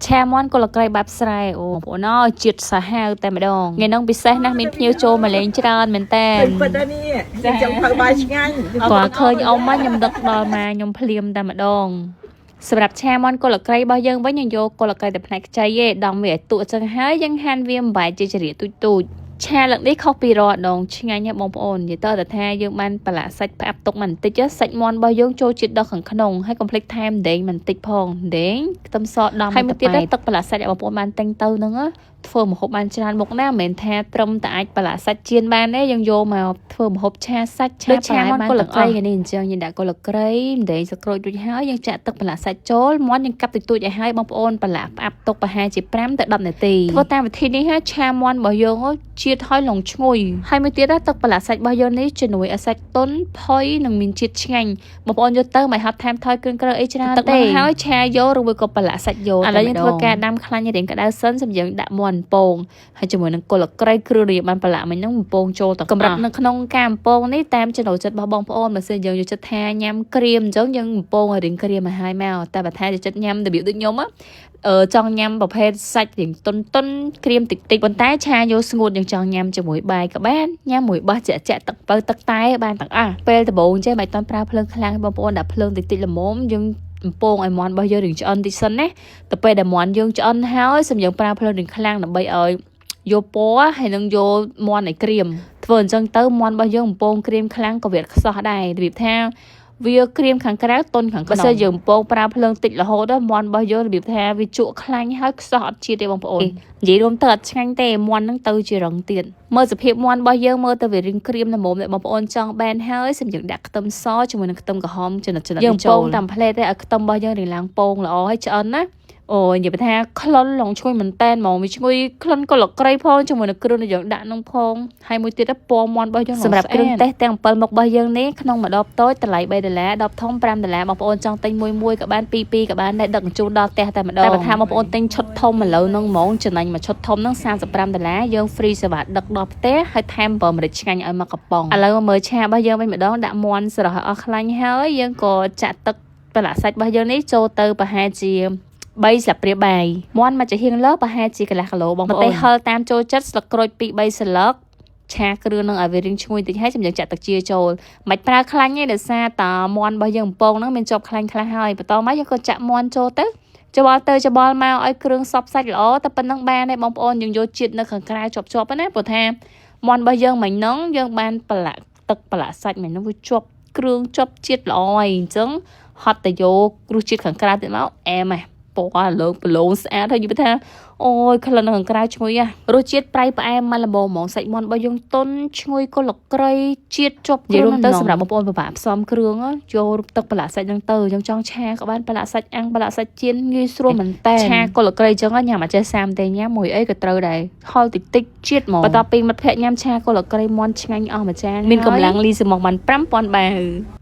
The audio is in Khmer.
ឆាមាន់គល់ក្រៃបែបស្រែអូបងប្អូនអើយជាតិសាហាវតែម្ដងថ្ងៃហ្នឹងពិសេសណាស់មានភ្ញៀវចូលមកលេងច្រើនមែនតើ ពេញពិតហើយនេះខ្ញុំចង់ធ្វើបាយឆ្ងាញ់ គាត់ឃើញអ៊ំមកខ្ញុំដឹកដល់មកខ្ញុំភ្លាមតែម្ដងសម្រាប់ឆាមាន់គល់ក្រៃរបស់យើងវិញយើងយកគល់ក្រៃតែផ្នែកខ្ចីឯងដំវាឲ្យទក់ចឹងហើយយើងហាន់វាបំបែកជាចរិយាទូចទូចឆាលើកនេះខុសពីរាល់ដងឆ្ងាញ់ណាស់បងប្អូននិយាយទៅតែថាយើងបានប្រឡាក់សាច់ផ្អាប់ទុកមិនបន្តិចសាច់មាន់របស់យើងចូលជាតិដល់ខាងក្នុងហើយកុំភ្លេចថែមដេងមិនបន្តិចផងដេងខ្ទឹមសដំហើយមួយទៀតទឹកប្រឡាក់សាច់ឲ្យបងប្អូនបានទិញទៅហ្នឹងធ្វើម្ហូបបានច្រើនមុខណាមិនមែនថាត្រឹមតែអាចប្រឡាក់សាច់ចៀនបានទេយើងយកមកធ្វើម្ហូបឆាសាច់ឆាឆាមាន់គល់ក្រៃនេះអញ្ចឹងយើងដាក់គល់ក្រៃម្ទេសក្រូចរួចហើយយើងចាក់ទឹកប្រឡាក់សាច់ចូលមាន់យើងកាប់តិចតួចឲ្យហើយបងប្អូនប្រឡាក់ផ្អាប់ទុកប្រហែលជា5ទៅ10នាទីធ្វើតាមវិធីនេះហើយឆាមាន់របស់យើងជាតិហើយឡងឈ្ងុយហើយមួយទៀតទឹកប្រឡាក់សាច់របស់យើងនេះជំនួយឲ្យសាច់ទន់ផុយនិងមានជាតិឆ្ងាញ់បងប្អូនយកទៅមិនហត់ថែមថយគ្រឿងក្រៅអីច្រើនទេហើយឆាយកឬមួយក៏ប្រឡាក់សាច់យកឥឡូវយើងធ្វើការដាំខ្លាញ់រៀងក្តៅសិនសម្យើងដាក់មាន់ពងហើយជាមួយនឹងគល់ក្រៃគ្រឿងដែលយើងបានប្រឡាក់មិញហ្នឹងបំពងចូលទៅកម្រិតនៅក្នុងការបំពងនេះតាមចំណូលចិត្តរបស់បងប្អូនបើសិនយើងយកចិត្តថាញ៉ាំក្រៀមអញ្ចឹងយើងបំពងឲ្យរៀងក្រៀមឲ្យហើយមកតែបើថាចិត្តញ៉ាំរបៀបដូចខ្ញុំអឺចង់ញ៉ាំប្រភេទសាច់រៀងតុនតុនក្រៀមតិចតិចប៉ុន្តែឆាយកស្ងួតយើងចង់ញ៉ាំជាមួយបាយក៏បានញ៉ាំមួយបោះចាក់ចាក់ទឹកបើទឹកតែបានទាំងអស់ពេលដំបូងចេះមិនតាន់ប្រើភ្លើងខ្លាំងបងប្អូនដាក់ភ្លើងតិចតិចល្មមយើងកំពងឲ្យមាន់របស់យើងរៀងឆ្អិនតិចសិនណាទៅពេលដែលមាន់យើងឆ្អិនហើយសម្យើងប្រើភ្លើងរៀងខ្លាំងដើម្បីឲ្យយកពណ៌ហើយនឹងយកមាន់ឲ្យក្រៀមធ្វើអញ្ចឹងទៅមាន់របស់យើងកំពងក្រៀមខ្លាំងក៏វាខ្សោះដែររបៀបថាវាក្រៀមខាងក្រៅតុនខាងក្នុងបើសិនយើងពងប្រើភ្លើងតិចរហូតដល់មាន់របស់យើងរបៀបថាវាជក់ខ្លាញ់ហើយខ្សោះអត់ជាតិទេបងប្អូននិយាយរួមទៅអត់ឆ្ងាញ់ទេមាន់ហ្នឹងទៅជារងទៀតមើលសភាពមាន់របស់យើងមើលទៅវារៀងក្រៀមល្មមដែលបងប្អូនចង់បានហើយសម្យើងដាក់ខ្ទឹមសជាមួយនឹងខ្ទឹមក្រហមចំណិតចំណិតយើងពងតាមផ្លេតទេឲ្យខ្ទឹមរបស់យើងរៀងឡើងពងល្អហើយឆ្អិនណាអូនិយាយថាក្លិនឡងឈ្ងុយមែនតែនហ្មងវាឈ្ងុយក្លិនកលក្រៃផងជាមួយនឹងគ្រឿងដែលយើងដាក់នឹងផងហើយមួយទៀតពណ៌មាន់របស់យើងសម្រាប់គ្រឿងទេសទាំង7មុខរបស់យើងនេះក្នុងមួយដបតូចតម្លៃ3ដុល្លារដបធំ5ដុល្លារបងប្អូនចង់ទិញមួយមួយក៏បានពីរពីរក៏បានដែរដឹកជញ្ជូនដល់ផ្ទះតែម្ដងតែបើថាបងប្អូនទិញឈុតធំឥឡូវហ្នឹងហ្មងចំណេញមួយឈុតធំហ្នឹង35ដុល្លារយើង free សេវាដឹកដល់ផ្ទះហើយថែមអំបិលម្រេចឆ្ងាញ់ឲ្យមកកំប៉ុងឥឡូវមកមើលឆារបស់យើងវិញម្ដងដាក់មាន់ស្រស់ឲ្យអស់ខ្លាញ់ហើយយើងក៏ចាក់ទឹកប្រឡាក់សាច់របស់យើងនេះចូលទៅប្រហែលជា3ស្លាបព្រាបាយមាន់មួយចំហៀងលើប្រហែលជាកន្លះគីឡូបងប្អូនម្ទេសហឹរតាមចូលចិត្តស្លឹកក្រូច2 3ស្លឹកឆាគ្រឿងនឹងឲ្យវារៀងឈ្ងុយតិចហើយចាំយើងចាក់ទឹកជាចូលមិនប្រើខ្លាញ់ទេដោយសារតាមាន់របស់យើងកំពងហ្នឹងមានជាប់ខ្លាញ់ខ្លះហើយបន្តមកយើងក៏ចាក់មាន់ចូលទៅច្បល់ទៅច្បល់មកឲ្យគ្រឿងសពសាច់ល្អតែប៉ុណ្្នឹងបានទេបងប្អូនយើងយកជាតិនៅខាងក្រៅជាប់ជាប់ណាព្រោះថាមាន់របស់យើងមិញហ្នឹងយើងបានប្រឡាក់ទឹកប្រឡាក់សាច់មិញហ្នឹងវាជាប់គ្រឿងជាប់ជាតិល្អហើយអញ្ចឹងហត់តែយករសជាតិខាងក្រៅទៀតមកអែមហ៎ពណ៌លើងប្រឡងស្អាតហើយនិយាយថាអូយក្លិននៅខាងក្រៅឈ្ងុយហ៎រសជាតិប្រៃផ្អែមមកល្មមហ្មងសាច់មាន់របស់យើងទន់ឈ្ងុយកលក្រៃជាតិជាប់គ្រឿងទៅសម្រាប់បងប្អូនពិបាកផ្សំគ្រឿងចូលទឹកប្រឡាក់សាច់ហ្នឹងទៅយើងចង់ឆាក៏បានប្រឡាក់សាច់អាំងប្រឡាក់សាច់ចៀនងាយស្រួលមែនតើឆាកលក្រៃចឹងញ៉ាំអត់ចេះសាមទេញ៉ាំមួយអីក៏ត្រូវដែរហល់តិចតិចជាតិហ្មងបន្ទាប់ពីមិត្តភក្តិញ៉ាំឆាកលក្រៃមាន់ឆ្ងាញ់អស់មួយចានមានកម្លាំងលីសមុកបាន5000បាវ។